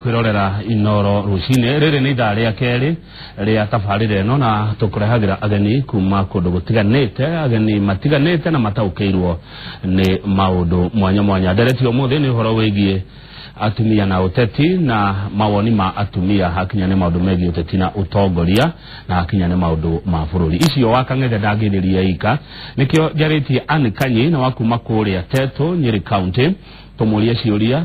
Kwirorera Inoro Rucinĩ. Rĩrĩ nĩ ithaa rĩa kerĩ rĩa tabarĩra ĩno, na tũkũrehagĩra ageni kuma kũndũ gũtiganĩte, ageni matiganĩte na mataũkĩirwo nĩ maũndũ mwanya mwanya. Ndereti ũmũthĩ nĩ ũhoro wĩgiĩ atumia na ũteti, na mawoni ma atumia hakinya nĩ maũndũ megiĩ ũteti na ũtongoria, na hakinya nĩ maũndũ ma bũrũri. Icio wa Kang'ethe ndangĩrĩria ika, nĩkĩo njarĩtie Ann Kanyi na wa kuma kũrĩa Tetu, Nyĩrĩ County, tũmũrie ciũria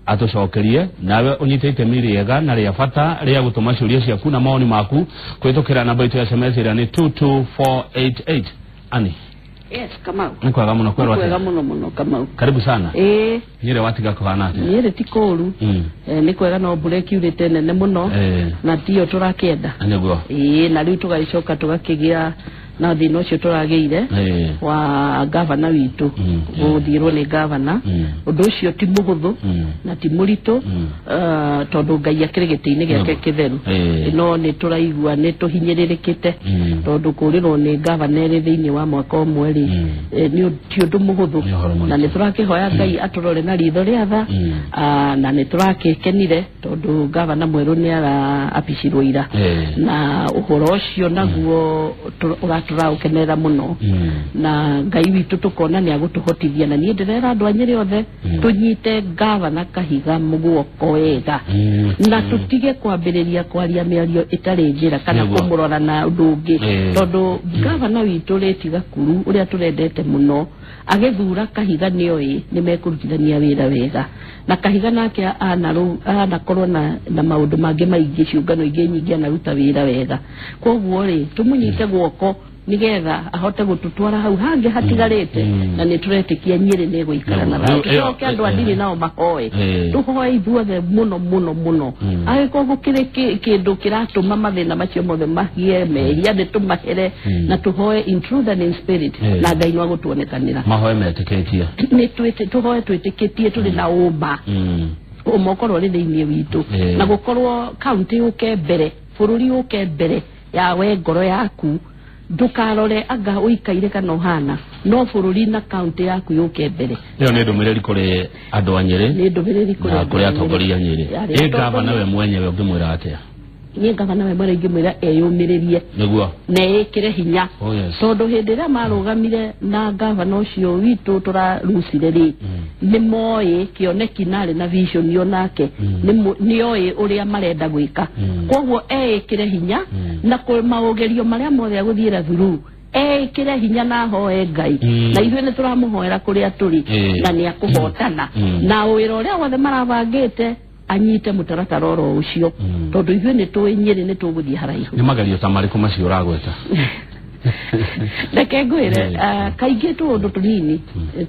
atũcokerie. Nawe ũnyite itemi rĩega na rĩa bata rĩa gũtũma ciũria ciaku na mawoni maku kũhĩtũkĩra namba itũ ya SMS ĩrĩa nĩ 22488. Ani. Yes, Kamau. Nĩ kwega mũno kwerwo. Kwega mũno mũno, Kamau. Karibu sana. Ĩĩ. Nyĩrĩ watiga kũhana atĩa? Nyĩrĩ ti kũũru. Nĩ kwega, no mbura ĩkiurĩte nene mũno na tiyo tũrakĩenda. Nĩguo. Ĩĩ, na rĩu tũgagĩcoka tũgakĩgĩa na thĩna ũcio tũragĩire wa gavana witũ gũthirwo nĩ gavana. Ũndũ ũcio ti mũhũthũ na ti mũritũ, tondũ Ngai akĩrĩ gĩtĩ-inĩ gĩake kĩtheru. No nĩ tũraigua nĩ tũhinyĩrĩrĩkĩte, tondũ kũrĩrwo nĩ gavana erĩ thĩinĩ wa mwaka ũmwe rĩ, nĩ ti ũndũ mũhũthũ. Nĩ ũhoro mũritũ. Na nĩ tũrakĩhoya Ngai atũrore na ritho rĩa tha. Na nĩ tũrakĩkenire tondũ gavana mwerũ nĩ araapicirwo ira, na ũhoro ũcio naguo ũratũraũkenerera mũno, na Ngai witũ tũkona nĩ agũtũhotithia. Na niĩ ndĩrera andũ a Nyĩrĩ othe tũnyite gavana Kahiga guoko wega na tũtige kwambĩrĩria kwaria mĩario ĩtarĩ njĩra kana kũmũrora na ũndũ ũngĩ, tondũ gavana witũ rĩti Gakuru ũrĩa tũrendete mũno agĩthura Kahiga nĩoĩ nĩ mekũrutithania wĩra wega na Kahiga, nake anakorwo na maũndũ mangĩ maingĩ, ciũngano ingĩ nyingĩ anaruta wĩra wega. Koguo rĩ, tũmũnyite guoko nigetha ahote gũtũtwara hau hangĩ hatigarĩte, na nĩ tũretĩkia Nyĩrĩ nĩ ĩgũikara na thayũ. Tũcoke andũ a ndini nao mahoe. Tũhoe ithuothe mũno mũno mũno. Angĩkorwo gũkĩrĩ kĩndũ kĩratũma mathĩna macio mothe mahie mehia, nĩ tũmahere na tũhoe in truth and in spirit, na Ngai no agũtuonekanĩra. Mahoe metĩkĩtie. Nĩ tũhoe twĩtĩkĩtie, tũrĩ na ũma, ũma ũkorwo ũrĩ thĩinĩ witũ, na gũkorwo kaunti yũke mbere, bũrũri ũke mbere ya we ngoro yaku. Ndũkarore anga ũikaire kana ũhana, no bũrũri na kaunti yaku yũke mbere. Ĩyo nĩ ndũmĩrĩri kũrĩ andũ a Nyĩrĩ Nĩ ndũmĩrĩri kũrĩ na andũ kũrĩ a Nyĩrĩ. atongoria a Nyĩrĩ. Arĩa Ĩ gavana we mwenyewe ũngĩmwĩra atĩa? Niĩ gavana we mwene ingĩmwĩra eyũmĩrĩrie na ĩkĩre hinya, tondũ hĩndĩ ĩrĩa marũgamire na gavana ũcio witũ tũrarucire rĩ, nĩ moĩ kĩoneki narĩ na vision onake nĩoĩ ũrĩa marenda gwĩka. Koguo eĩkĩre hinya na maũgerio marĩa mothe agũthiĩra through, eĩkĩre hinya na ahoe Ngai, na ithuĩ nĩ tũramũhoera kũrĩa tũrĩ, na nĩ akũhotana na wĩra ũrĩa wothe marabangĩte anyite mũtaratara oro ũcio, tondũ ithuĩ nĩ tũĩ Nyĩrĩ nĩ tũgũthiĩ haraihu. Nĩ magerio ta marĩkũ macio ũragweta? Reke ngwĩre, kaingĩ tũũndũ tũnini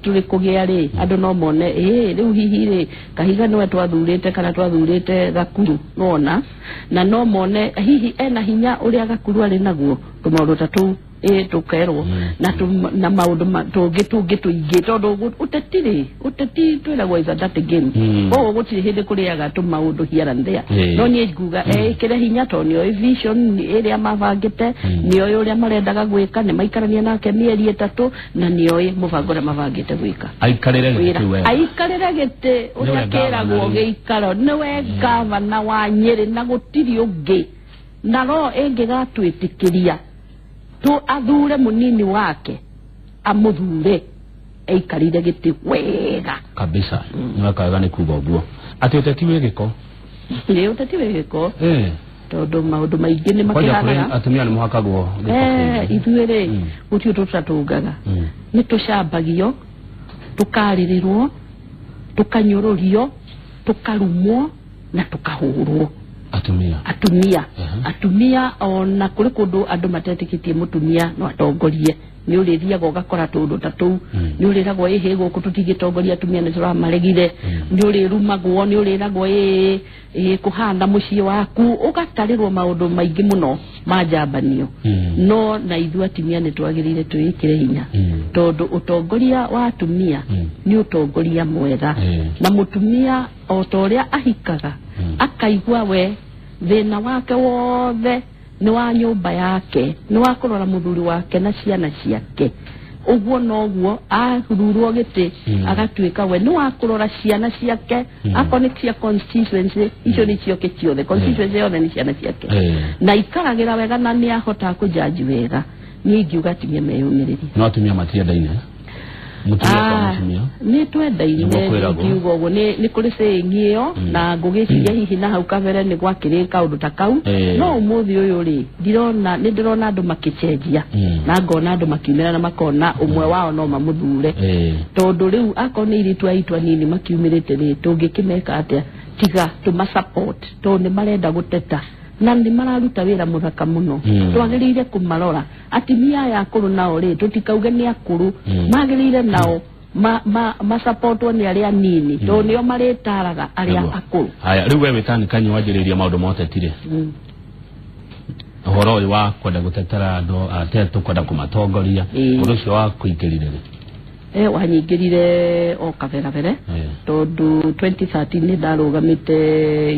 tũrĩ kũgĩa rĩ, andũ no mone ĩ rĩu hihi rĩ Kahiga nĩwe twathurĩte kana twathurĩte Gakuru, nona na no mone hihi ena hinya ũrĩa Gakuru arĩ naguo, tũmaũndũ ta tũu ĩ tũkerwo na na maũndũ tũngĩ tũngĩ tũingĩ, tondũ ũteti rĩ, ũteti twĩragwo is a dirty game. Koguo gũtirĩ hĩndĩ kũrĩaga tũmaũndũ here and there. No niĩ nguga eĩkĩre hinya, tondũ nĩoĩ vision ĩrĩa mabangĩte, nĩoĩ ũrĩa marendaga gwĩka, nĩ maikarania nake mĩeri 3 na nĩoĩ mũbango ũrĩa mabangĩte gwĩka. Aikarĩre gĩtĩ Wĩra. kĩu wega. Aikarĩre gĩtĩ ũrĩa Nĩwe gavana kĩragwo rĩu. gĩikaro, nĩwe gavana wa Nyĩrĩ na gũtirĩ ũngĩ, na roho ĩngĩgatwĩtĩkĩria tu athure mũnini wake, amũthure eikarĩire gĩtĩ wega. Kabisa, nĩ weka wega nĩ kuga ũguo atĩ ũteti wĩ gĩko. Nĩ ũteti wĩ gĩko, tondũ maũndũ maingĩ nĩ Kwanja kũrĩ makĩhanaga. atumia nĩ mũhakagwo gĩko kĩingĩ. Ithuĩ rĩ, gũtirĩ tũtatũngaga. Nĩ tũcambagio, tũkarĩrĩrwo, tũkanyũrũrio, tũkarumwo na tũkahũrwo. Atumia. Atumia. Atumia, ona kũrĩ kũndũ andũ matetĩkĩtie mũtumia no atongorie. Nĩ ũrĩthiaga ũgakora tũũndũ ta tũu. Nĩ ũrĩragwo ĩhĩ gũkũ tũtingĩtongoria atumia, nĩ tũramaregire. Nĩ ũrĩrumagwo, nĩ ũrĩragwo ĩĩ ĩĩ kũhana mũciĩ waku, ũgatarĩrwo maũndũ maingĩ mũno ma njambanio. No na ithuĩ atumia nĩ twagĩrĩire twĩĩkĩre hinya, tondũ ũtongoria wa atumia nĩ ũtongoria mwega. Na mũtumia o ta ũrĩa ahikaga, akaigua we thĩna wake wothe nĩ wa nyũmba yake, nĩ wa kũrora mũthuri wake na ciana ciake. Ũguo noguo ahururwo gĩtĩ agatuĩka we nĩ wa kũrora ciana ciake, akorwo nĩ cia constituency icio nĩ cioke ciothe, constituency yothe nĩ ciana ciake, na ikaragĩra wega na nĩ ahotaga kũjaji wega. Niĩ ingiuga atumia meyũmĩrĩrie. No atumia matiendaine. Mũtumia kwa mũtumia nĩ twendaine, ngiuga ũguo nĩ kũrĩ saying ĩyo, na ngũgĩciria hihi na hau kabere nĩ gwakĩrĩ kaũndũ ta kau, no ũmũthĩ ũyũ rĩ ndirona, nĩ ndĩrona andũ makĩcenjia na ngona andũ makiumĩra na makona ũmwe wao no mamũthure, tondũ rĩu akorwo nĩ airĩtu aitũ anini makiumĩrĩte rĩ, tũngĩkĩmeka atĩa tiga tũma support, tondũ nĩ marenda gũteta na nĩ mararuta wĩra mũthaka mũno. Twagĩrĩire kũmarora atumia aya akũrũ nao rĩ, tũtikauge nĩ akũrũ, magĩrĩire nao masapotwo nĩ arĩa anini, tondũ nĩo marĩtaraga arĩa akũrũ. Haya, rĩu we wĩtani Kanyi wanjĩrĩirie maũndũ ma ũteti rĩ, ũhoro ũyũ wa kwenda gũtetera andũ atetũ, kwenda kũmatongoria, ũndũ ũcio wa kũingĩrire rĩ? Wanyingĩrire o kaberabere, tondũ 2013 nĩ ndarũgamĩte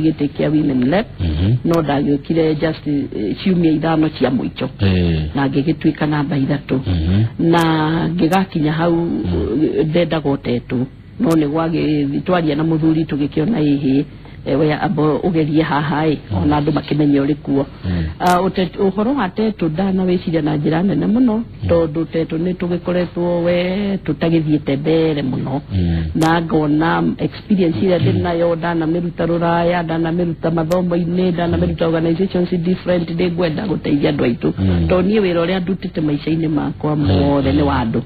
gĩtĩ kĩa women rep, no ndagĩũkire just ciumia 5 cia mũico, na ngĩgĩtuĩka namba 3, na ngĩgakinya hau ndendaga ũtetũ, no nĩ gwagĩ twaria na mũthuri tũgĩkĩona ĩhĩ we amba ũgerie haha ĩ, ona andũ makĩmenye ũrĩ kuo. Ũhoro wa tetũ ndanawĩciria na njĩra nene mũno, tondũ tetũ nĩ tũgĩkoretwo we tũtagĩthiĩte mbere mũno, na ngona experience ĩrĩa ndĩ nayo, ndanamĩruta rũraya, ndanamĩruta mathomo-inĩ, ndanamĩruta organizations different, nĩ ngwenda gũteithia andũ aitũ, tondũ niĩ wĩra ũrĩa ndutĩte maica-inĩ makwa mothe nĩ wa andũ,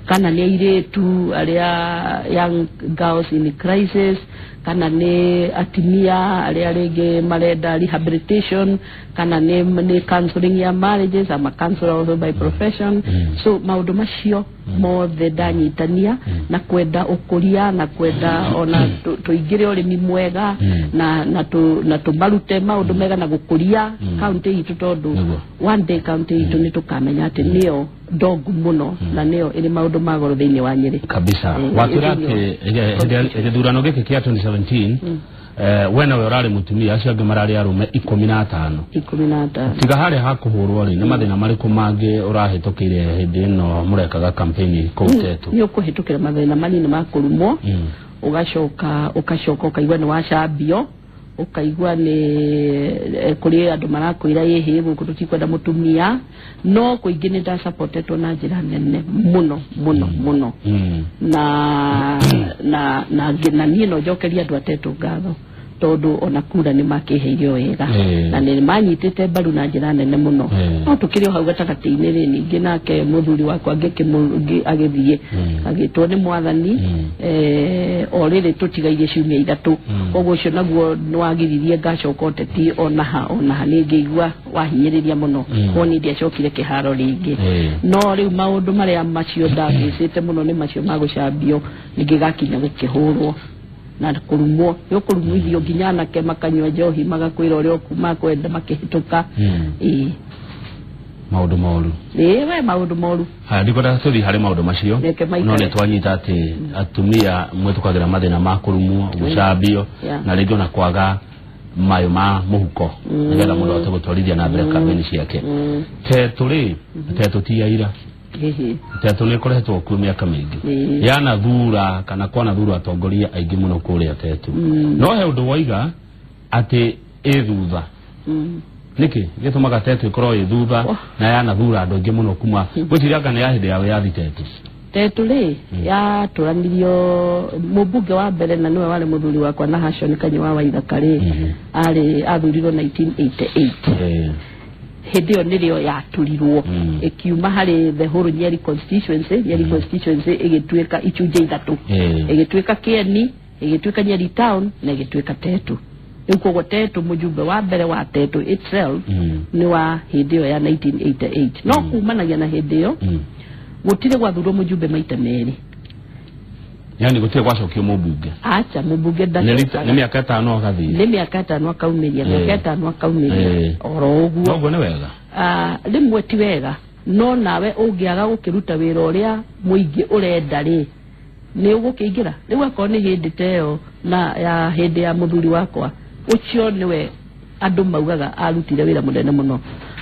kana nĩ airĩtu arĩa young girls in crisis, kana nĩ atumia arĩa rĩngĩ marenda rehabilitation, kana nĩ counseling ya marriages. I'm a counselor also by profession. So maũndũ macio mothe ndanyitania na kwenda ũkũria na kwenda ona tũingĩre ũrĩmi mwega, na tũmarute maũndũ mega na gũkũria kaunti itũ, tondũ one day kaunti itũ nĩ tũkamenya atĩ nĩyo ndongu mũno na nĩyo ĩrĩ maũndũ ma goro thĩinĩ wa Nyĩrĩ. Kabisa. Watwĩra atĩ gĩthurano gĩkĩ kĩa 2017, we nawe ũrarĩ mũtumia, acio angĩ mararĩ arũme 15. 15. Tiga harĩa ha kũhũrwo rĩ, nĩ mathĩna marĩkũ mangĩ ũrahĩtũkĩire hĩndĩ ĩno mũrekaga campaign kũu Tetũ? Nĩ ũkũhĩtũkĩra mathĩna manini ma kũrumwo, ũgacoka ũkaigua nĩ wacambio, ũkaigua nĩ kũrĩ andũ marakwĩra ĩhĩ gũkũ tũtikwenda mũtumia, no kũingĩ nĩ ndasapotetwo na njĩra nene mũno mũno mũno, na niĩ no njokerie andũ atetũ ngatho, tondũ ona kura nĩ makĩheire wega na nĩ manyitĩte mbaru na njĩra nene mũno. No tũkĩrĩ o hau gatagatĩ-inĩ rĩ, ningĩ nake mũthuri wakwa agĩthiĩ agĩtwo nĩ mwathani, o rĩrĩ tũtigairie ciumia 3, koguo ũcio naguo nĩ wagiririe ngacoka ũteti onaha nĩ ngĩigua wahinyĩrĩria mũno, koguo niĩ ndiacokire kĩharo rĩngĩ. No rĩu maũndũ marĩa macio ndabĩcĩte mũno nĩ macio ma gũcambio, ningĩ gakinya gũkĩhũrwo na kũrumwo, nĩ ũkũrumithio nginya anake makanyua njohi magakwĩra ũrĩa makwenda makĩhĩtũka. Ĩĩ. Maũndũ moru. Ĩĩ, we maũndũ moru. Haya, ndikwenda tũthiĩ harĩ maũndũ macio, no nĩ twanyita atĩ atumia mwĩtũkagĩra mathĩna ma kũrumwo, gũcambio, na rĩngĩ ona kwaga mayũ ma mũhuko nĩgetha mũndũ ahote gũtwarithia na mbere kambĩni ciake. Tetũ rĩ, Tetũ ti ya ira. Tetũ nĩ ĩkoretwo kuo mĩaka mĩingĩ, yanathura kana kwanathura atongoria aingĩ mũno kũrĩa Tetũ, no he ũndũ woiga atĩ ĩ thutha. Nĩkĩ gĩtũmaga Tetũ ĩkorwo ĩ thutha na yanathura andũ aingĩ mũno kuma gwĩciria anga nĩ ya hĩndĩ ya wĩyathi Tetũ? Tetũ rĩ, yatũranirio mũmbunge wa mbere na nĩwe warĩ mũthuri wakwa na Hashon Kanyi wa Waithaka rĩ, arĩ athurirwo 1988. Hĩndĩ ĩyo nĩrĩo yatũrirwo, ĩkiuma harĩ the whole Nyeri constituency. Nyeri constituency ĩgĩtuĩka icunjĩ 3, ĩgĩtuĩka Kĩeni, ĩgĩtuĩka Nyeri town na ĩgĩtuĩka Tetũ. Rĩu koguo Tetũ, mũjumbe wa mbere wa Tetũ itself nĩ wa hĩndĩ ĩyo ya 1988, no kumanagia na hĩndĩ ĩyo gũtirĩ gwathurwo mũjumbe maita merĩ. Yani gũtirĩ gwacokio mũmbunge? Acha, mũmbunge nĩ mĩaka 5 agathiĩ. Nĩ mĩaka 5 akaumĩria, mĩaka 5 akaumĩria, oro ũguo. Ũguo nĩ wega? Rĩmwe ti wega, no nawe ũngĩaga gũkĩruta wĩra ũrĩa mũingĩ ũrenda rĩ, nĩ ũgũkĩingĩra. Rĩu akorwo nĩ hĩndĩ ta ĩyo na ya hĩndĩ ya mũthuri wakwa, ũcio nĩwe andũ maugaga arutire wĩra mũnene mũno,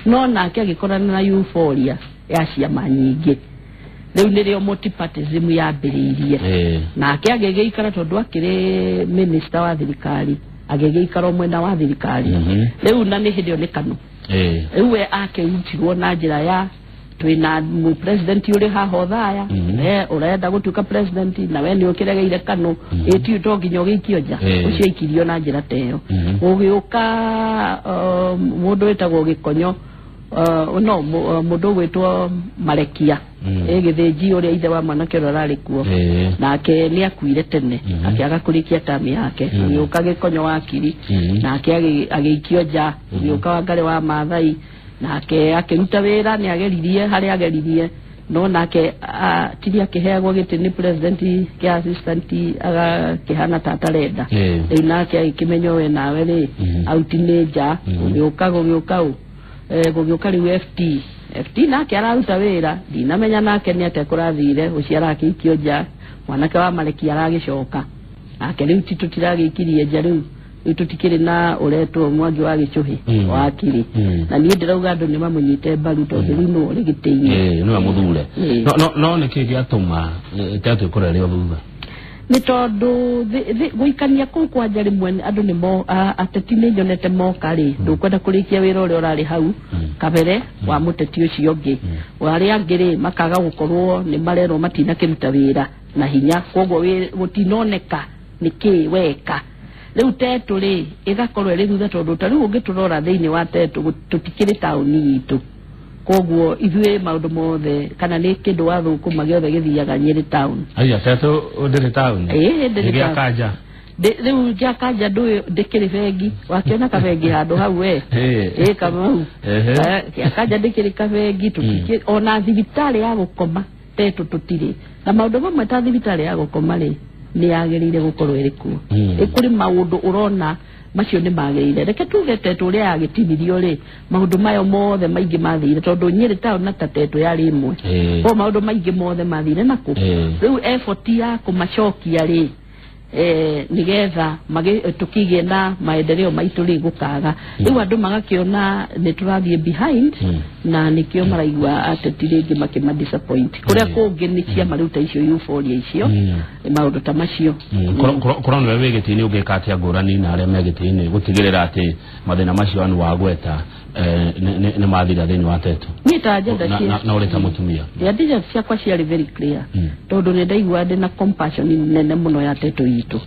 no nake agĩkorana na euphoria ya ciama nyingĩ. Rĩu nĩrĩo multipartyism yambĩrĩirie. Nake agĩgĩikara tondũ akĩrĩ minister wa thirikari, agĩgĩikara mwena wa thirikari. Rĩu na nĩ hĩndĩ ĩyo nĩ KANU. Rĩu we akĩrutirwo na njĩra ya twĩna mu president ũrĩ haha Othaya, ũrenda gũtuĩka president na we nĩ ũkĩregeire KANU, ĩti to nginya ũgĩikio nja. Ũcio aikirio na njĩra ta ĩyo. Gũgĩũka mũndũ wĩtagwo Gĩkonyo, no mũndũ ũgwĩtwo Marekia, Gĩthĩnji ũrĩa ithe wa mwanake ũrĩa ũrarĩ kuo, nake nĩ akuire tene, akĩaga kũrĩkia term yake. Gũgĩũka Gĩkonyo wakiri, nake agĩikio nja. Gũgĩũka Wangarĩ wa Maathai, nake akĩruta wĩra, nĩ ageririe harĩa ageririe, no nake tiri akĩheagwo gĩtĩ nĩ president kĩa assistant, agakĩhana ta atarenda. Rĩu nake agĩkĩmenya we nawe rĩ, auti nĩ nja. Gũgĩũka ũ, gũgĩũka rĩu FT nake araruta wĩra, ndinamenya nake nĩ atĩa kũrathire, ũcio arakĩikio nja, mwanake wa Marekia aragĩcoka nake. Rĩu ti tũtiragĩikirie nja, rĩu tũtikĩrĩ na ũretwo Mwangi wa Gĩchũhĩ wakiri, na niĩ ndĩrauga andũ nĩ mamũnyite mbaru tondũ rĩu nĩwe ũrĩ gĩtĩ-inĩ. Nĩwe mũthure. No nĩkĩ gĩatũma Tetu ĩkorwo ĩrĩ o thutha? Nĩ tondũ gũikania kũu kwanja rĩmwe andũ nĩ ateti nĩ nyonete moka rĩ, ndũkwenda kũrĩkia wĩra ũrĩa ũrarĩ hau kabere wa mũteti ũcio ũngĩ. Arĩa angĩ rĩ makaga gũkorwo nĩ marerwo matinakĩruta wĩra na hinya, koguo gũtinoneka nĩkĩ weka. Rĩu Tetu rĩ ĩgakorwo ĩrĩ thutha tondũ ta rĩu ũngĩtũrora thĩinĩ wa Tetu tũtikĩrĩ taũni itũ, koguo ithuĩ maũndũ mothe kana nĩ kĩndũ wathũkũma gĩothe gĩthiaga Nyĩrĩ town. Aya Tetu ndĩrĩ taũni? Ĩĩ, ndĩrĩ taũni. Kanja rĩu gĩa Kanja ndũĩ ndĩkĩrĩ bengi, wakĩona kabengi handũ hau we ĩ Kamau, gĩa Kanja ndĩkĩrĩ kabengi, tũtikĩrĩ ona thibitarĩ ya gũkoma Tetu tũtirĩ. Na maũndũ mamwe ta thibitarĩ ya gũkoma rĩ nĩ yagĩrĩire gũkorwo ĩrĩ kuo. Kũrĩ maũndũ ũrona macio nĩ magĩrĩire. Reke tuge Tetu ũrĩa yagĩtinirio rĩ, maũndũ mayo mothe maingĩ mathire tondũ Nyĩrĩ town na ta Tetu yarĩ ĩmwe, koguo maũndũ maingĩ mothe mathire nakũ. Rĩu effort ya kũmacokia rĩ, nigetha tũkĩgĩe na maendeleo maitũ rĩ gũkaga. Rĩu andũ magakĩona nĩ tũrathiĩ behind, na nĩkĩo maraigua ateti rĩngĩ makĩma disappoint. Kũrĩa kũngĩ nĩ ciama rĩu ta icio euphoria icio, maũndũ ta macio. Korwo nĩwe wĩ gĩtĩ-inĩ ũngĩka atĩa ngũrani na arĩa me gĩtĩ-inĩ gũtigĩrĩra atĩ mathĩna macio anu wagweta nĩ mathira thĩinĩ wa Tetu? Niĩ ta agenda na ũrĩ ta mũtumia. Agenda ciakwa ciarĩ very clear, tondũ nĩ ndaiguaga ndĩ na compassion nene mũno ya Tetu itũ,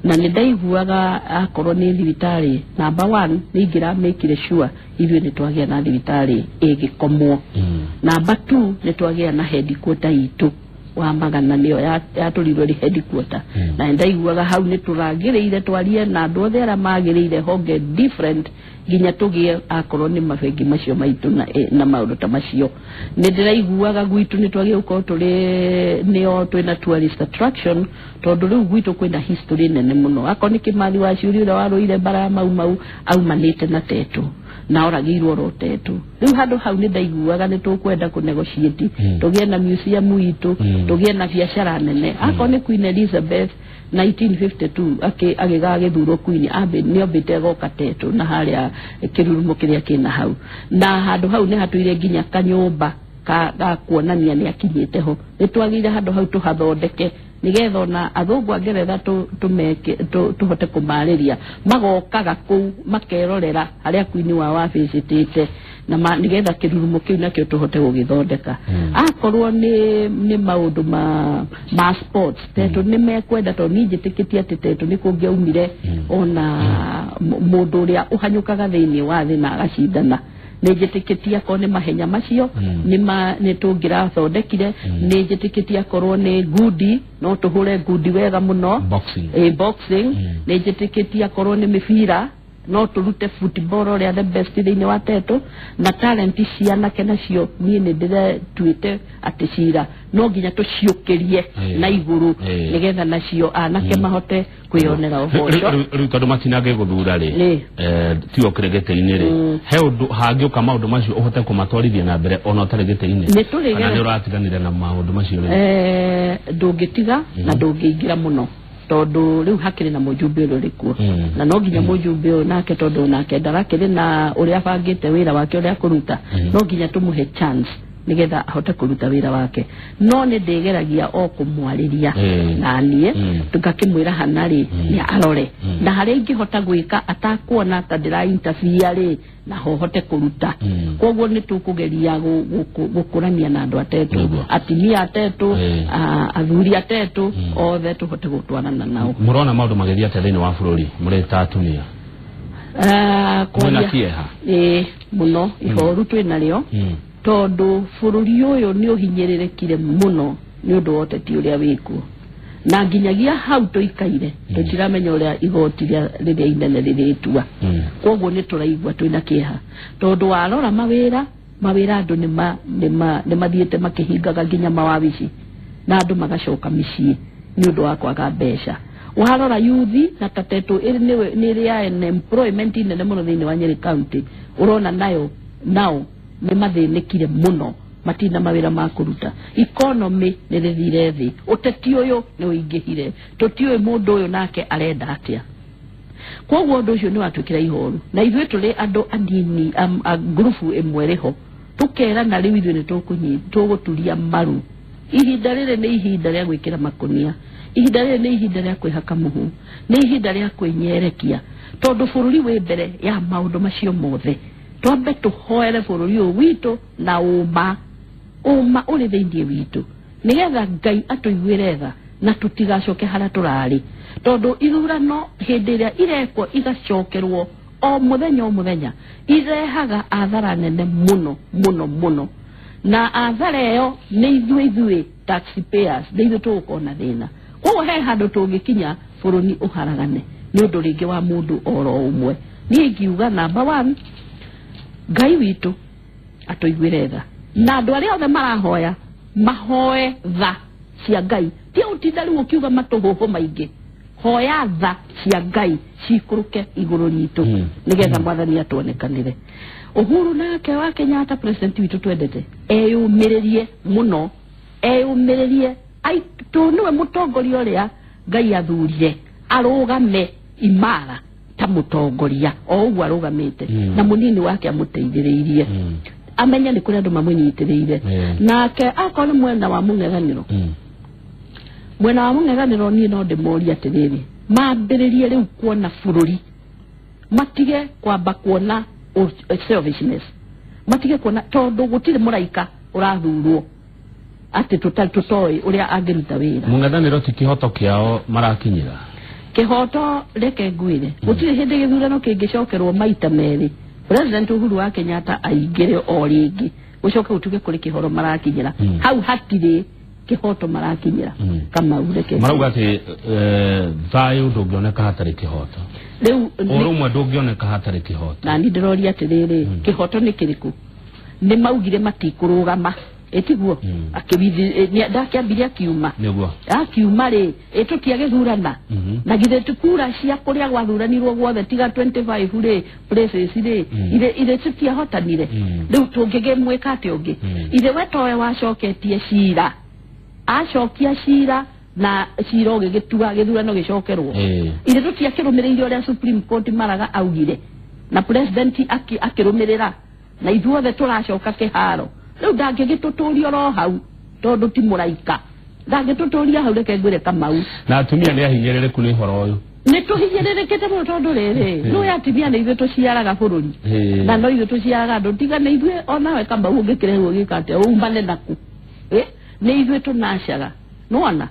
na nĩ ndaiguaga akorwo nĩ thibitarĩ number 1 nĩ ingĩramĩkire sure ithuĩ nĩ twagĩa na thibitarĩ ĩngĩkomwo. Number 2 nĩ twagĩa na headquarter itũ wa Magana, nĩyo yatũrirwo ĩrĩ headquarter, na ndaiguaga hau nĩ tũragĩrĩire twarie na andũ othe arĩa magĩrĩire honge different nginya tũgĩe akorwo nĩ mabengi macio maitũ na maũndũ ta macio. Nĩ ndĩraiguaga gwitũ nĩ twagĩrĩirwo gũkorwo tũrĩ nĩo twĩna tourist attraction, tondũ rĩu gwitũ kwĩna history nene mũno. Akorwo nĩ Kĩmathi wa Ciuri ũrĩa warũire mbara ya Mau Mau aumanĩte na Tetu na oragĩirwo oro Tetu. Rĩu handũ hau nĩ ndaiguaga nĩ tũkwenda kũ negotiate tũgĩe na museum itũ, tũgĩe na biacara nene. Akorwo nĩ Queen Elizabeth 1952 agĩgagĩthurwo Queen nĩ ambĩte goka Tetu na harĩa kĩrurumo kĩrĩa kĩna hau, na handũ hau nĩ hatũire nginya kanyũmba ga kuonania nĩ akinyĩte ho. Nĩ twagĩrĩire handũ hau tũhathondeke nigetha ona athũngũ a Ngeretha tũhote kũmarĩria, magokaga kũu makerorera harĩa Queen wao wabĩcĩtĩte, na nigetha kĩrurumo kĩu nakĩo tũhote gũgĩthondeka. Akorwo nĩ maũndũ ma sports, Tetu nĩ mekwenda, tondũ niĩ njĩtĩkĩtie atĩ Tetu nĩ kũngĩaumire ona mũndũ ũrĩa ũhanyũkaga thĩinĩ wa thĩ na agacindana. Nĩ njĩtĩkĩtie akorwo nĩ mahenya macio nĩ tũngĩrathondekire. Nĩ njĩtĩkĩtie akorwo nĩ ngundi, no tũhũre ngundi wega mũno, boxing. Nĩ njĩtĩkĩtie akorwo nĩ mĩbira, no tũrute football ũrĩa the best thĩinĩ wa Tetu, na talent cianake nacio niĩ nĩ ndĩretuĩte atĩ cira no nginya tũciũkĩrie na igũrũ nĩgetha nacio anake mahote kwĩyonera ũboco. Rĩu tondũ matinangĩgũthura rĩ, tiwe ũkĩrĩ gĩtĩ-inĩ rĩ, he ũndũ hangĩũka maũndũ macio ũhote kũmatwarithia na mbere ona ũtarĩ gĩtĩ-inĩ? Kana nĩ ũratiganire na maũndũ macio rĩu? Ndũngĩtiga na ndũngĩingĩra mũno, tondũ rĩu hakĩrĩ na mũjumbe ũrĩa ũrĩ kuo, na no nginya mũjumbe ũyũ nake, tondũ nake ndarakĩrĩ na ũrĩa abangĩte wĩra wake ũrĩa akũruta, no nginya tũmũhe chance. Nĩgetha ahote kũruta wĩra wake. No nĩ ndĩgeragia o kũmwarĩria na niĩ tũgakĩmwĩra hana rĩ nĩ arore na harĩa ingĩhota gwĩka atakuona ta ndĩra interfere rĩ na hohote kũruta. Koguo nĩ tũkũgeria gũkũrania na andũ atetũ, atumia atetũ, athuri atetũ, othe tũhote gũtwarana nao. Mũrona maũndũ magĩthiĩ atĩa thĩinĩ wa bũrũri mũrĩ ta atumia? Mwĩna kĩeha? Ĩĩ mũno, ihoru twĩnarĩo tondũ bũrũri ũyũ nĩ ũhinyĩrĩrĩkire mũno nĩ ũndũ wa ũteti ũrĩa wĩkuo, na nginyagia hau tũikaire tũtiramenya ũrĩa igoti rĩrĩa inene rĩrĩtua. Koguo nĩ tũraigua twĩna kĩeha tondũ warora mawĩra andũ nĩ mathiĩte makĩhingaga nginya mawabici na andũ magacoka mĩciĩ nĩ ũndũ wa kwaga mbeca. Warora yuthi na tatetũ nĩ ĩrĩ unemployment nene mũno thĩinĩ wa Nyeri County, ũrona nayo nao nĩ mathĩnĩkire mũno, matina mawĩra ma kũruta. Economy nĩ rĩthire thĩ, ũteti ũyũ nĩ ũingĩhire, tũtiũĩ mũndũ ũyũ nake arenda atĩa. Koguo ũndũ ũcio nĩ watwĩkĩra ihoru, na ithuĩ tũrĩ andũ anini a ngurubu ĩmwe rĩho tũkerana rĩu ithuĩ nĩ tũgũturia maru. Ihinda rĩrĩ nĩ ihinda rĩa gwĩkĩra makũnia, ihinda rĩrĩ nĩ ihinda rĩa kwĩhaka mũhu, nĩ ihinda rĩa kwĩnyerekia, tondũ bũrũri wĩ mbere ya maũndũ macio mothe. Twambe tũhoere bũrũri ũyũ witũ na ũma ũrĩ thĩinĩ witũ, nĩgetha Ngai atũiguĩre tha na tũtigacoke harĩa tũrarĩ, tondũ ithurano hĩndĩ ĩrĩa irekwo igacokerwo o mũthenya o mũthenya irehaga athara nene mũno mũno mũno, na athara ĩyo nĩ ithuĩ taxpayers nĩ ithuĩ tũgũkorwo na thĩna. Koguo he handũ tũngĩkinya bũrũri ũharagane nĩ ũndũ rĩngĩ wa mũndũ oro ũmwe. Niĩ ingiuga number 1, Ngai witũ atũiguĩre tha, na andũ arĩa othe marahoya mahoe tha cia Ngai, ti ũtinda rĩu ũkiuga matũhũhũ maingĩ. Hoya tha cia Ngai cikũrũke igũrũ ritũ nĩgetha mwathani atuonekanĩre. Uhuru nake wa Kenyatta president witũ twendete eyũmĩrĩrie mũno, eyũmĩrĩrie tũ nĩwe mũtongoria ũrĩa Ngai athurire arũgame imara ta mũtongoria o ũguo arũgamĩte, na mũnini wake amũteithĩrĩirie, amenye nĩ kũrĩ andũ mamũnyitĩrĩire. Nake akorwo nĩ mwena wa mũng'ethanĩro, mwena wa mũng'ethanĩro niĩ no ndĩmorie atĩrĩrĩ, mambĩrĩrie rĩu kuona bũrũri, matige kwamba kuona selfishness, matige kuona tondũ gũtirĩ mũraika ũrathurwo atĩ tũtoĩ ũrĩa angĩruta wĩra. Mũng'ethanĩro ti kĩhoto kĩao marakinyĩra. Kĩhoto reke ngwĩre, gũtirĩ hĩndĩ gĩthurano kĩngĩcokerwo maita merĩ President Uhuru wa Kenyatta aingĩre o rĩngĩ gũcoke gũtuĩke kũrĩ kĩhoro marakinyĩra. Hau hatirĩ kĩhoto marakinyĩra. Kamau reke marauga atĩ thayũ ndũngĩoneka hatarĩ kĩhoto, rĩu ũrũmwe ndũngĩoneka hatarĩ kĩhoto. Na niĩ ndĩroria atĩrĩrĩ, kĩhoto nĩ kĩrĩkũ? Nĩ maugire matikũrũgama, ĩtiguo ndakĩambirie akiuma nĩguo akiuma rĩ ĩtũtiagĩthurana na githĩ ti kura cia kũrĩa gwathuranirwo guothe tiga 25 rĩ places rĩ irĩ tũtiahotanire. Rĩu tũngĩgĩmwĩka atĩ ũngĩ ithe we towe wacoketie cira, acokia cira na cira ũgĩgĩtua gĩthurano gĩcokerwo, ithe tũtiakĩrũmĩrĩire ũrĩa Supreme Court Maraga augire na president akĩrũmĩrĩra, na ithuothe tũracoka kĩharo. Rĩu ndangĩgĩtũtũria oro hau tondũ ti mũraika, ndangĩtũtũria hau reke ngwĩre Kamau. Na atumia nĩ ahinyĩrĩrĩku nĩ ũhoro ũyũ? Nĩ tũhinyĩrĩrĩkĩte mũno tondũ rĩrĩ nũĩ atumia nĩ ithuĩ tũciaraga bũrũri na no ithuĩ tũciaraga andũ, tiga nĩ ithuĩ onawe Kamau ũngĩkĩrehwo gĩka atĩa umane naku, nĩ ithuĩ tũnacaga nĩwona.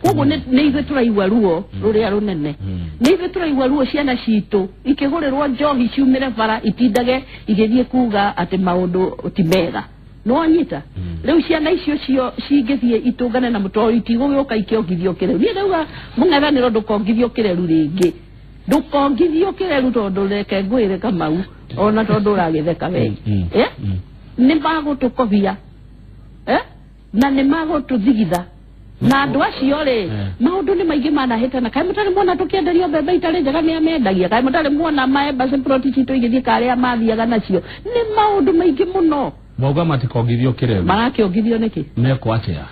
Koguo nĩ ithuĩ tũraigua ruo rũrĩa rũnene, nĩ ithuĩ tũraigua ruo ciana citũ ikĩgũrĩrwo njohi ciumĩre bara itindage igĩthiĩ kuga atĩ maũndũ ti mega, nĩwanyita. Rĩu ciana icio cio cingĩthiĩ itũngane na mũtoro itigũgĩũka ikĩongithio kĩreru. Niĩ ndauga mũng'ethanĩro ndũkongithio kĩreru rĩngĩ, ndũkongithio kĩreru tondũ reke ngwĩre Kamau ona tondũ ũragĩtheka we nĩ magũtũkobia na nĩ magũtũthigitha na andũ acio rĩ maũndũ nĩ maingĩ manahĩtana. Kaĩ mũtarĩ muona tũkĩenderio mbembe itarĩ njega nĩ amendagia? Kaĩ mũtarĩ muona maembassy plot citũ igĩthiĩ karĩa mathiaga nacio? Nĩ maũndũ maingĩ mũno. Mauga matikongithio kĩreru, marakĩongithio nĩkĩ? Mekwo atĩa?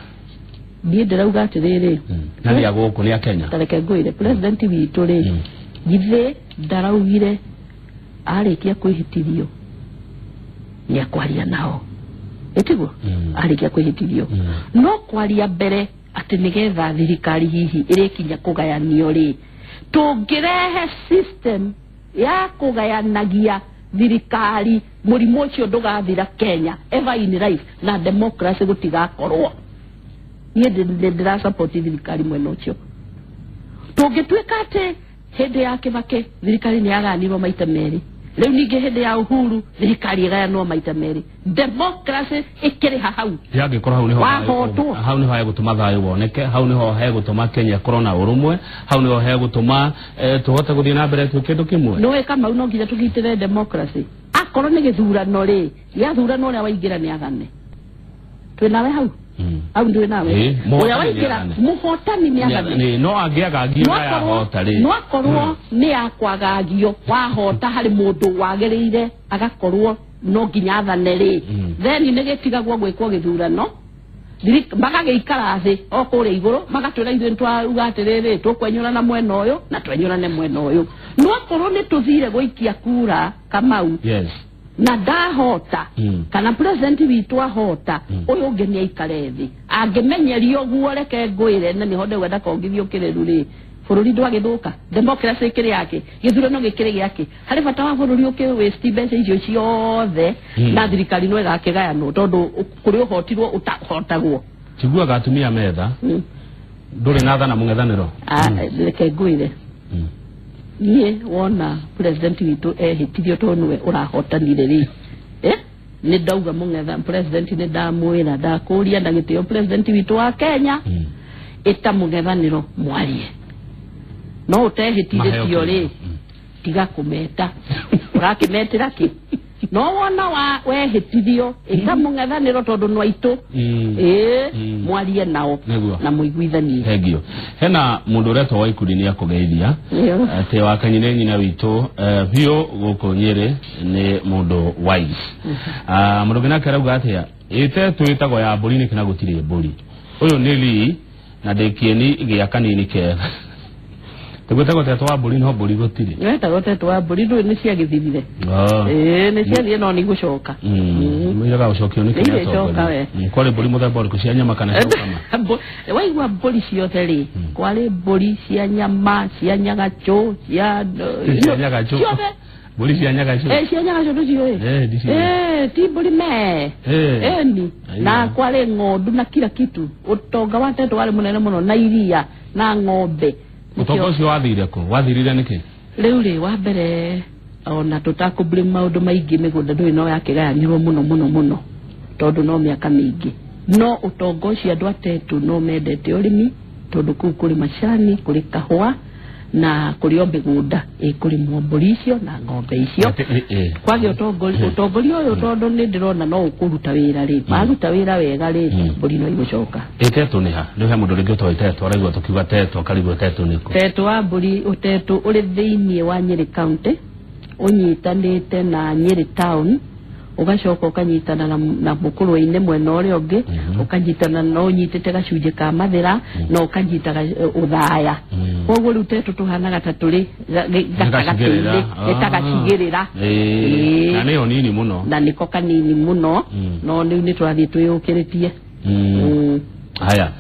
Niĩ ndĩrauga atĩrĩrĩ, na nĩ a gũkũ nĩ a Kenya. Ta reke ngwĩre president witũ rĩ, githĩ ndaraugire arĩkia kwĩhĩtithio nĩ akwaria nao, Ĩtiguo arĩkia kwĩhĩtithio no kwaria mbere atĩ nĩgetha thirikari hihi ĩrĩkinya kũgayanio rĩ, tũngĩrehe system ya kũgayanagia thirikari mũrimũ ũcio ndũgathira Kenya ever in life na democracy gũtigakorwo. Niĩ ndĩra support thirikari mwena ũcio. Tũngĩtuĩka atĩ hĩndĩ ya Kibaki thirikari nĩ yagayanirwo maita merĩ, rĩu ningĩ hĩndĩ ya Uhuru thirikari ĩgayanwo maita merĩ, democracy ĩkĩrĩha hau. Yangĩkorwo hau niho wahotwo, hau niho hegũtũma thayũ woneke, hau niho hegũtũma Kenya ĩkorwo na ũrũmwe, hau niho hegũtũma tũhote gũthiĩ na mbere twĩ kĩndũ kĩmwe. Nĩũĩ Kamau, no nginya tũgitĩre democracy. Akorwo nĩ gĩthurano rĩ, gĩathurano ũrĩa waingĩra nĩ athane. Twĩ nawe hau? Hau ndwĩ nawe. Ũrĩa waingĩra mũhotani nĩ athane. No angĩagagio na yahota rĩ, no akorwo nĩ yakwagagio wahota harĩ mũndũ wagĩrĩire agakorwo no nginya athane rĩ, then nĩ gĩtigagwo gwĩkwo gĩthurano, magagĩikara thĩ o kũrĩa igũrũ magatwĩra ithuĩ nĩtwauga atĩrĩrĩ tũkwenyũrana mwena ũyũ na twenyũrane mwena ũyũ. No akorwo nĩ tũthire gũikia kura Kamau, yes, na ndahota kana president witũ ahota, ũyũ ũngĩ nĩ aikare thĩ. Angĩmenyerio ũguo, reke ngwĩre na nĩho ndĩrauga ndakongithio kĩrĩru rĩ, bũrũri ndwagĩthũka, democracy ĩkĩrĩ yake, gĩthurano gĩkĩrĩ gĩake. Harĩ bata wa bũrũri ũkĩ waste mbeca icio ciothe na thirikari no ĩgakĩgayanwo tondũ kũrĩ ũhotirwo ũtahotagwo. Tiguaga atumia metha ndũrĩ na tha na mũng'ethanĩro. Reke ngwĩre, niĩ wona president witũ ehĩtithio tondũ nĩwe ũrahotanire rĩ, nĩ ndauga mũng'etha president nĩ ndamwĩra ndakũria na gĩtĩo president witũ wa Kenya ĩta mũng'ethanĩro mwarie, no ũtehĩtithĩtio rĩ tiga kũmeta. Ũrakĩmetĩra kĩ? No wona wehĩtithio ĩta mũng'ethanĩro tondũ nĩ aitũ, mwarie nao na mũiguithanie. Thengio. Hena mũndũ ũretwo Waikundi nĩ akũgeithia atĩ Wakanyi nĩ nyina witũ biũ gũkũ Nyĩrĩ, nĩ mũndũ wise. Mũndũ ũngĩ nake arauga atĩa, ĩtetũ ĩtagwo ya mbũri nĩkĩ na gũtirĩ mbũri? Ũyũ nĩ Lee na ndĩ kĩeni gĩa kanini kega. Tũgwĩtagwo tetũ wa mbũri no mbũri gũtirĩ. Wetagwo tetũ wa mbũri ndũĩ nĩ ciagĩthirire. Nĩ ciathire no nĩ igũcoka. Iraga gũcokio nĩ kĩrĩa atongoria. Kwarĩ mbũri mũthemba ũrĩkũ, cia nyama kana cia gũkama? Waigua mbũri ciothe rĩ, kwarĩ mbũri cia nyama, cia nyagacũ, cia nyagacũ ciothe. Mbũri cia nyagacũ. Cia nyagacũ ndũciũĩ? Ti mbũri mee. Eni. Na kwarĩ ng'ondu na kila kitu. Ũtonga wa tetũ warĩ mũnene mũno na iria na ng'ombe. Ũtonga ũcio wathire kũ? Wathirire nĩkĩ? Rĩu rĩ, wa mbere ona tũtakũ-blame maũndũ maingĩ, mĩgũnda ndũĩ no yakĩgayanirwo mũno mũno mũno tondũ no mĩaka mĩingĩ. No ũtonga ũcio andũ a Tetũ no mendete ũrĩmi tondũ kũu kũrĩ macani, kũrĩ kahũa na kũrĩ o mĩgũnda ĩkũrĩmwo mbũri icio na ng'ombe icio. Kwagĩa ũtongoria ũyũ tondũ nĩ ndĩrona no ũkũruta wĩra rĩ, maruta wĩra wega rĩ, mbũri no igũcoka. Ĩtetũ nĩ ha? Nĩ he mũndũ rĩngĩ ũtoĩ Tetũ araigua tũkiuga Tetũ akarigwo Tetũ nĩ kũ? Tetũ wa mbũri, Ũtetũ ũrĩ thĩiniĩ wa Nyĩrĩ County, ũnyitanĩte na Nyĩrĩ Town, ũgacoka ũkanyitana na mũkũrwe-inĩ mwena ũrĩa ũngĩ, ũkanyitana na ũnyitĩte gacunjĩ ka Mathĩra na ũkanyita Ũthaya. Koguo rĩu Tetũ tũhanaga ta tũrĩ gatagatĩ-inĩ, nĩ ta gacigĩrĩra. Na nĩyo nini mũno. Na nĩko kanini mũno, no rĩu nĩ tũrathiĩ twĩyũkĩrĩtie. Haya,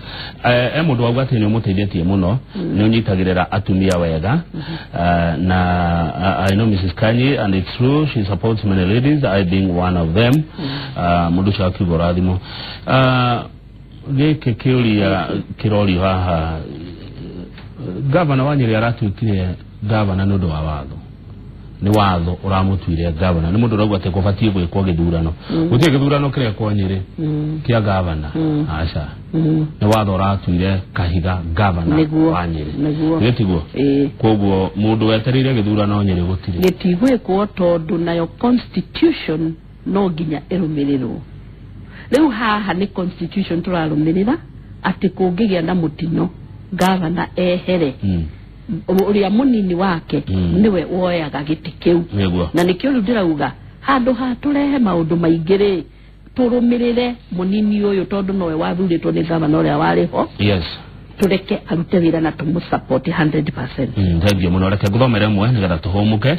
mũndũ wauga atĩ nĩ ũmũteithĩtie mũno, nĩ ũnyitagĩrĩra atumia wega, na I know Mrs. Kanyi and it's true she supports many ladies, I being one of them. Mũndũ ũcio akiuga ũrathimo. Gĩkĩ kĩũria kĩrorio haha, gavana wa Nyĩrĩ aratuĩkire gavana nĩ ũndũ wa watho. Nĩ watho ũramũtuire gavana. Nĩ mũndũ ũrauga atĩ kũbatiĩ gwĩkwo gĩthurano. Gũtirĩ gĩthurano kĩrekwo Nyĩrĩ kĩa gavana. Aca. Nĩ watho ũratuire Kahiga gavana wa Nyĩrĩ. Gĩtiguo? Koguo mũndũ wetereire gĩthurano Nyĩrĩ gũtirĩ. Gĩtigwĩkwo tondũ nayo constitution no nginya ĩrũmĩrĩrwo. Rĩu haha nĩ constitution tũrarũmĩrĩra atĩ kũngĩgĩa na mũtino gavana ehere. Ũrĩa mũnini wake nĩwe woyaga gĩtĩ kĩu. Na nĩkĩo rĩu ndĩrauga handũ ha tũrehe maũndũ maingĩ rĩ, tũrũmĩrĩre mũnini ũyũ tondũ nowe wathurĩtwo nĩ gavana ũrĩa warĩ ho. Yes. Tureke arute wĩra na tũmũ support 100%. Thengiũ mũno, reke ngũthomere mwe nĩgetha tũhũmũke.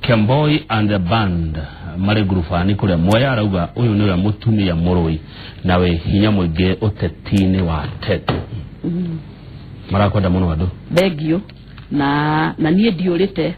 Kemboi and the band marĩ ngurubani kũrĩa Mwea arauga ũyũ nĩwe mũtumia mũrũi na wĩ hinya mũingĩ ũteti-inĩ wa Tetu. Marakwenda mũno andũ. Thengiũ. Na niĩ ndiũrĩte,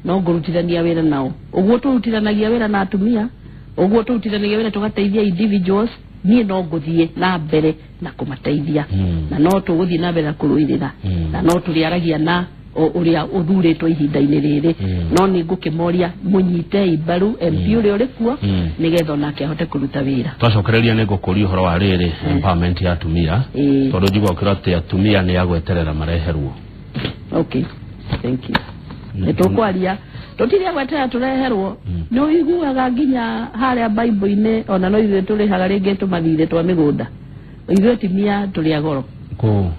no ngũrutithania wĩra nao. Ũguo tũrutithanagia wĩra na atumia, ũguo tũrutithanagia wĩra tũgateithia individuals, niĩ no ngũthiĩ na mbere na kũmateithia. Na no tũgũthiĩ na mbere na kũrũĩrĩra. Na no tũrĩaragia na ũrĩa ũthurĩtwo ihinda-inĩ rĩrĩ. No nĩ ngũkĩmoria mũnyitei mbaru MP ũrĩa ũrĩ kuo, nĩgetha onake ahote kũruta wĩra. Twacokereria nĩ ngũkũria ũhoro wa rĩrĩ empowerment ya atumia, tondũ njigua ũkĩra atĩ atumia nĩ agweterera mareherwo. Okay, thank you. Nĩ tũkwaria tũtirĩ agweterera tũreherwo. Nĩ ũiguaga nginya harĩa Bible-inĩ, ona no ithuĩ tũrĩhaga rĩngĩ tũmathirĩ twa mĩgũnda. Ithuĩ atumia tũrĩ a goro. Kũ?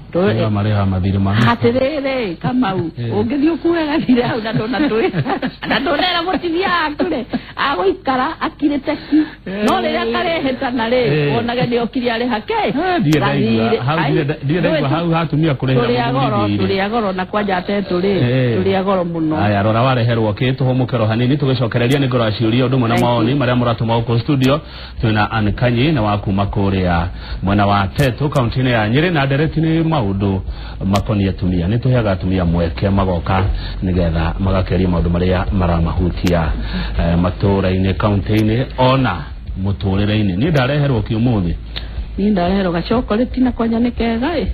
Marĩhaga mathirĩ ma Atĩrĩrĩ, Kamau, ũngĩthiĩ ũkue gathirĩ hau na na ndũnera mũtumia waku rĩ, agũikara akirĩte ki. No rĩrĩa karehĩtana rĩ, wonage nĩ okire arĩha kĩ? Ndirĩ ndaigua hau hatumia kũrĩhĩra mũthuri thirĩ. Tũrĩ a goro na kwanja Tetu rĩ, tũrĩ a goro mũno. Aya, rora wareherwo kĩ, tũhũmũke hanini tũgĩcokereria nĩ ngoro ciũria ũndũ ũmwe na maoni marĩa mũratũma gũkũ studio. Twĩna Ann Kanyi na wa kuma kũrĩa mwena wa Tetu kaunti-inĩ ya Nyĩrĩ, na ndereti nĩ maũndũ makoniĩ atumia. Nĩ tũheaga atumia mweke magoka nĩgetha magakeria maũndũ marĩa maramahutia matũũra-inĩ, kaunti-inĩ, ona mũtũũrĩre-inĩ. Niĩ ndareherwo kĩ ũmũthĩ? Niĩ ndareherwo gacokorĩti na kwanja nĩ kega ĩ.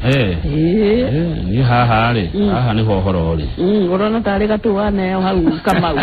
Niĩ haha rĩ, haha nĩho ũhoro ũrĩ. Ũrona tarĩ gatũ waneo hau Kamau.